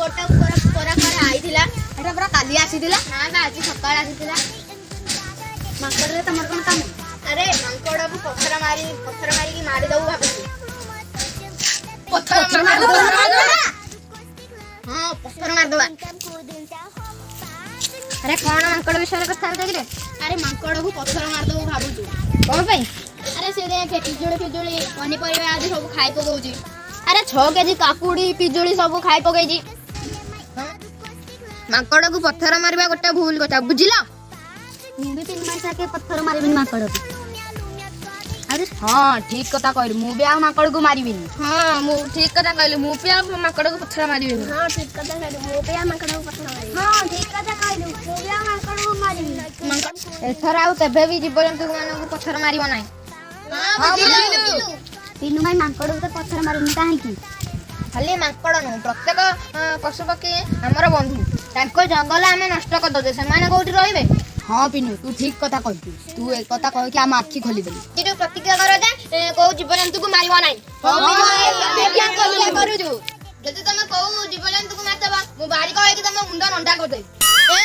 ମାଙ୍କଡଟା ପରା କୁଆଡେ ଆଇଥିଲା। ଏଟା ପୁରା କାଲି ଆସିଥିଲା। ନା ନା, ଆଜି ସକାଳେ ଆସିଥିଲା। ମାଙ୍କଡରେ ତମର କଣ କାମ? ଆରେ, ମାଙ୍କଡକୁ ପଥର ମାରିକି ମାରିଦବୁ ଭାବୁଛୁ। ପଥର ମାରିଦବା? ହଁ, ପଥର ମାରିଦବା। ଆରେ, କଣ ମାଙ୍କଡ ବିଷୟରେ କଥା ହଉଛ କିରେ? ଆରେ, ମାଙ୍କଡକୁ ପଥର ମାରିଦବୁ ଭାବୁଛୁ। କଣ ପାଇଁ? ଆରେ, ସେ ଦେଖେ, ପିଜୁଳି ଫିଜୁଳି, ପନିପରିବା ଆଦି ସବୁ ଖାଇ ପକଉଛି। ଆରେ, 6 କେଜି କାକୁଡି, ପିଜୁଳି ସବୁ ଖାଇ ପକେଇଛି। ମାଙ୍କଡକୁ ପଥର ମାରିବା ଗୋଟେ ଭୁଲ କଥା, ବୁଝିଲ? ମୁଁ ବି 3 ମାସ ଆଗେ ପଥର ମାରିବିନି ମାଙ୍କଡକୁ। ଆରେ ହଁ, ଠିକ କଥା କହିଲୁ। ମୁଁ ବି ଆଉ ମାଙ୍କଡକୁ ମାରିବିନି। ହଁ, ମୁଁ ଠିକ କଥା କହିଲି। ମୁଁ ବି ଆଉ ମାଙ୍କଡକୁ ପଥର ମାରିବିନି। ହଁ, ଠିକ କଥା କହିଲୁ। ମୁଁ ବି ଆଉ ମାଙ୍କଡକୁ ପଥର ମାରିବି। ହଁ, ଠିକ କଥା କହିଲୁ। ମୁଁ ବି ଆଉ ମାଙ୍କଡକୁ ମାରିବିନି। ଏଥର ଆଉ କେବେ ବି ଜୀବଜନ୍ତୁ ମାନଙ୍କୁ ପଥର ମାରିବ ନାହିଁ। ପିନୁ ଭାଇ, ମାଙ୍କଡକୁ ତ ପଥର ମାରୁନି କାହିଁକି? ଖାଲି ମାଙ୍କଡ ନୁହଁ, ପ୍ରତ୍ୟେକ ପଶୁ ପକ୍ଷୀ ଆମର ବନ୍ଧୁ। ତାଙ୍କ ଜଙ୍ଗଲ ଆମେ ନଷ୍ଟ କରିଦଉଛେ, ସେମାନେ କୋଉଠି ରହିବେ? ହଁ ପିନୁ, ତୁ ଠିକ କଥା କହିଛୁ। ତୁ ଏ କଥା କହିକି ଆମ ଆଖି ଖୋଲିଦେଲୁ। ଏଥିରୁ ପ୍ରତିଜ୍ଞା କର ଯେ କୋଉ ଜୀବଜନ୍ତୁକୁ ମାରିବ ନାହିଁ। ପ୍ରତିଜ୍ଞା କରୁଛୁ। ଯଦି ତମେ କୋଉ ଜୀବଜନ୍ତୁକୁ ମାରିଦବ, ମୁଁ ବାରିକ ହେଇକି ତମ ମୁଣ୍ଡ ନଣ୍ଡା କରିଦେବି। ଏ?